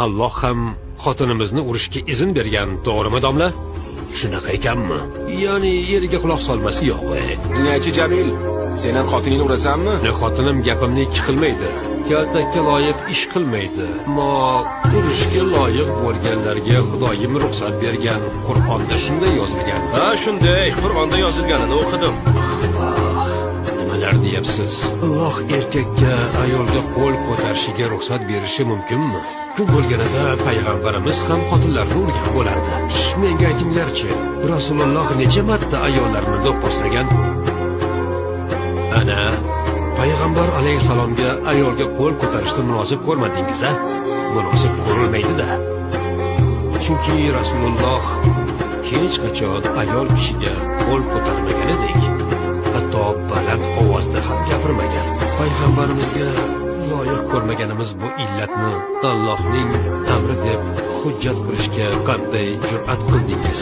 Alloh ham xotinimizni urishga izn bergan, to'g'rimi, domla? Shunaqa ekanmi? Ya'ni eriga quloq solmasa yo'q. Jinoyatchi Jamil, sen ham xotiningni urasanmi? Ne, xotinim gapimni ikki qilmaydi. Kaltakka loyiq ish qilmaydi. Ammo urushga loyiq bo'lganlarga Xudoyim ruxsat bergan. Qur'onda shunday yozilgan. Ha, shunday, Qur'onda yozilganini o'qidim. Nimalar deyapsiz? Alloh erkakka ayolga qo'l ko'tarishiga ruxsat berishi mumkinmi? Kun bo'lganida payg'ambarimiz ham xotinlarni urgan bo'lardi. Menga aytinglarchi, Rasululloh necha marta ayollarni do'pposlagan? Ana, payg'ambar alayhissalomga ayolga qo'l ko'tarishni munosib ko'rmadingiz, a? Munosib ko'rilmaydi-da. Chunki Rasululloh hech qachon ayol kishiga qo'l ko'tarmaganidek, hatto baland ovozda ham gapirmagan. Payg'ambarimizga loyiq ko'rmaganimiz bu illatni Allohning amri deb hujjat qilishga qanday jur'at qildingiz?